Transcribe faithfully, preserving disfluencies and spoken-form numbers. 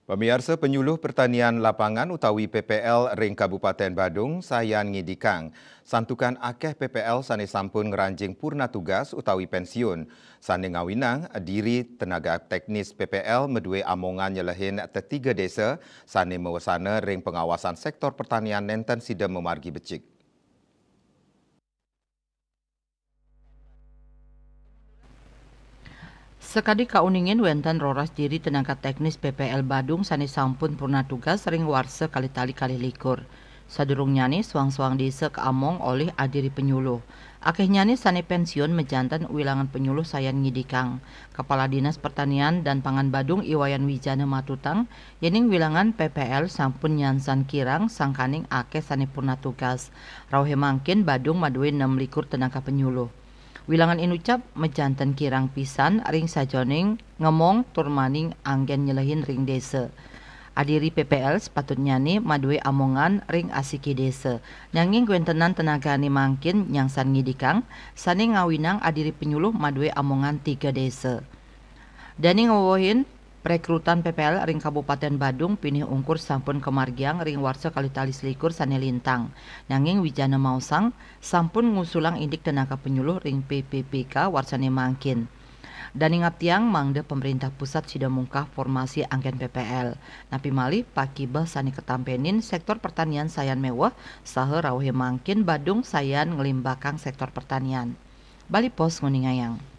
Pamiarsa, penyuluh pertanian lapangan utawi P P L ring Kabupaten Badung sayan ngidikang santukan akeh P P L sane sampun ngranjing purna tugas utawi pensiun, sane ngawinang diri tenaga teknis P P L madue amongan nyelehin tetiga desa sane mawesana ring pengawasan sektor pertanian nenten sida mamargi becik. Sakadi kauningin, wenten roras diri tenaga teknis P P L Badung sane sampun purna tugas ring warsa kalih tali kalih likur. Sadurungnyane, soang-soang desa kaamong olih adiri penyuluh. Akehnyane sane pensiun majanten wilangan penyuluh sayan ngidikang. Kepala Dinas Pertanian dan Pangan Badung, I Wayan Wijana, matutang, yening wilangan P P L sampun nyansan kirang sangkaning akeh sane purna tugas. Rauhe mangkin, Badung madue nem likur tenaga penyuluh. Wilangan inucap majanten kirang pisan ring sajeroning ngemong tur maning anggen nyelehin ring desa. Adiri P P L sepatutnyane madue amongan ring asiki desa. Nanging kawentenan tenagane mangkin nyangsan ngidikang, sane ngawinang adiri penyuluh madue amongan tiga desa. Dane ngwewehin, rekrutan P P L ring Kabupaten Badung pinih ungkur sampun kamargiang ring warsa kalih tali selikur sane lintang. Nanging Wijana maosang, sampun ngusulang indik tenaga penyuluh ring P P P K warsane mangkin. Dane ngaptiang mangda pemerintah pusat sida mungkah formasi anggen P P L. Napi malih pakibeh sane katampenin sektor pertanian sayan meweh, saha rauhe mangkin Badung sayan nglimbakang sektor pertanian. Bali Post nguningayang.